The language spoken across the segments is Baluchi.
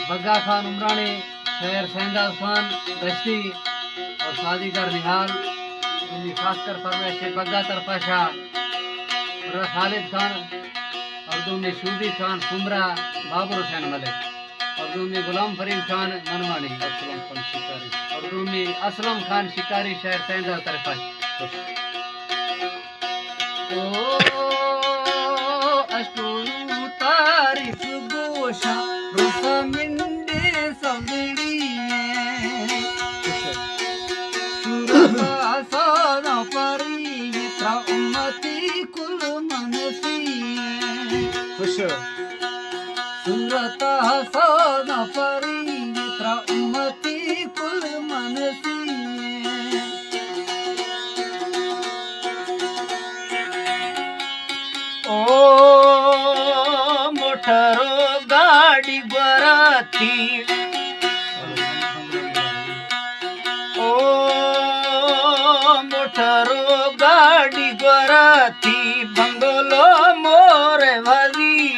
بگا خان عمرانی، شاعر سینداز خان دشتی اور سازیگر نہال، دومی خاص کر فرمائش بگا طرفا شاہ، مرا خالد خان اور دومی شودی خان سمرا، بابر حسین ملک اور دومی غلام فرید خان منوانی، اسلم خان شکاری اور دومی اسلم خان شکاری، شاعر سینداز طرفا شاہ۔ او اشکو تاری سگوشا، رسا منڈے سگڑی۔ سورتا سودا پری، ترا امتی کل منسی۔ خوش۔ سورتا سودا پری، ترا امتی کل منسی۔ او موٹر و گاڑی گوراتی، او موٹر و گاڑی گوراتی، بنگلو مور وزی۔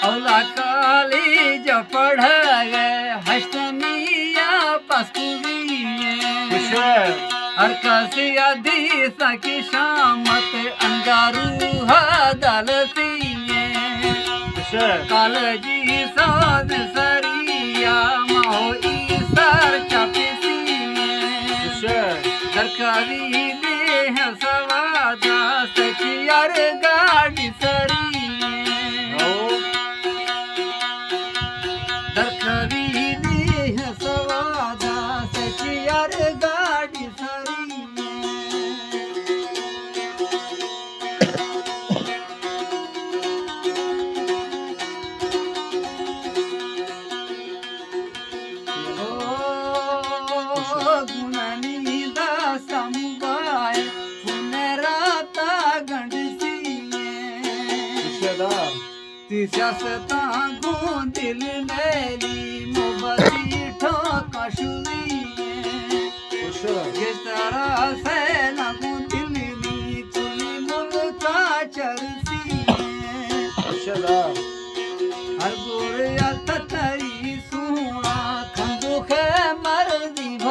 اولا کالج پڑھگ ہشتمی یا پسکوی۔ خوش۔ ہر کسی حدیث کی شامت انگارو دلسی۔ خوش۔ کالجی ساز سریا ماہو ای سر چپسی۔ خوش۔ درکاری دیہ سوادا سچیار گاڑی سری۔ او۔ درکاری دیہ سوادا سچیار گاڑی سری۔ او گنانی داستم بای، پنراتا گنڈسی۔ تی سیاستاں گوں دل میلی، مبتی ٹھوکا شوی۔ خوش۔ گشترا سیلاں گوں دل نی، کلی ملکا چرسی۔